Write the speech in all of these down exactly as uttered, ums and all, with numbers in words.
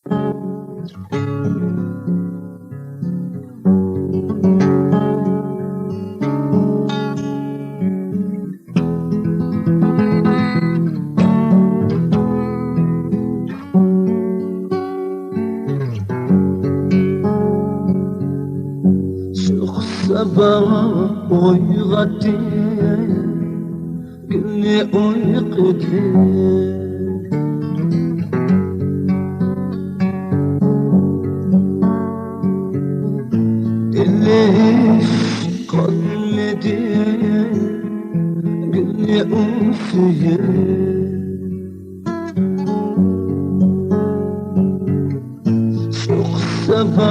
شوخ سابا ئويغاتتى گۈلنى ئۇيقۇدىن. دىلى قانمىدى گۈلنى ئۇ سۆيۈپ. شوخ سابا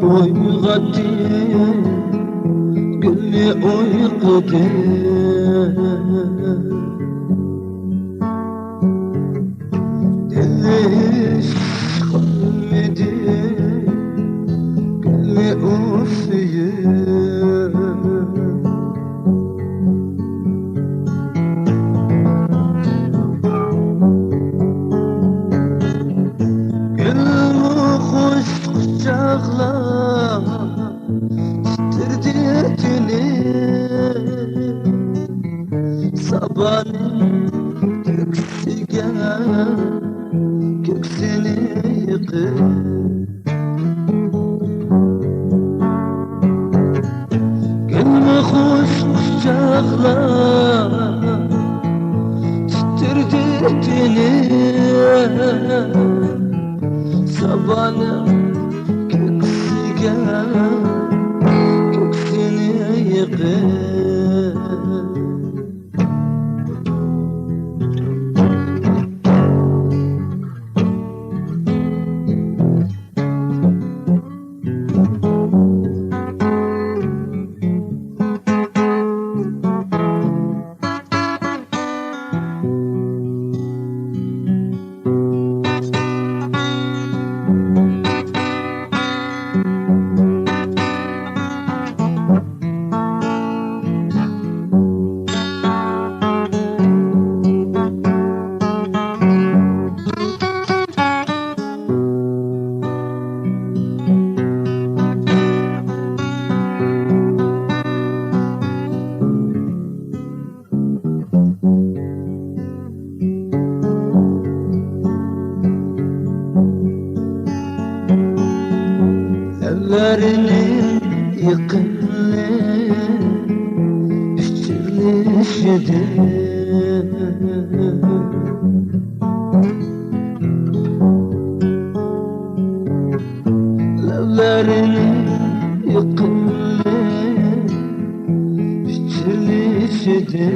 ئويغاتتى گۈلنى ئۇيقۇدىن. دىلى ئىشقىلمىدى گۈلنى ئۇ سۆيۈپ. گۈلمۇ خۇش قۇچاقلاپ تىترىدى تېنى. سابانىڭ كۆكسىگە كۆكسىنى يېقىپ. گۈلمۇ خۇش قۇچاقلاپ تىترىدى تېنى. سابانىڭ كۆكسىگە كۆكسىنى يېقىپ. لەۋلەرنى يېقىملىق پىچىرلىشىدۇ. لەۋلەرنى يېقىملىق پىچىرلىشىدۇ.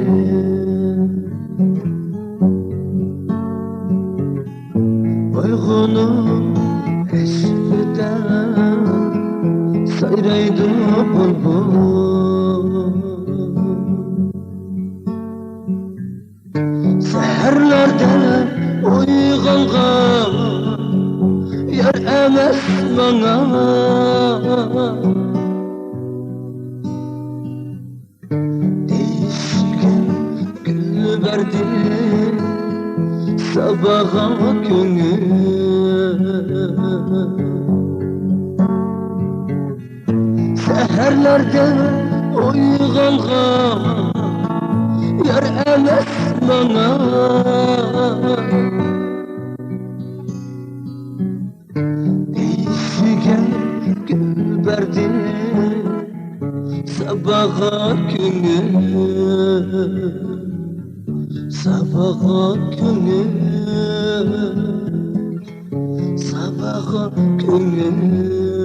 ئۇيغۇنۇڭ ئەشىقىدە سايرايدۇ بۇلبۇل. سەھەرلەردە ئويغانغان يار ئەمەس ماڭا. دېيىشكەن گۈل بەردى ساباغا كۆڭۈل. سەھەرلەردە ئويغانغان يار ئەمەس ماڭا. دېيىشكەن گۈل بەردى ساباغا كۆڭۈل. ساباغا كۆڭۈل. ساباغا كۆڭۈل.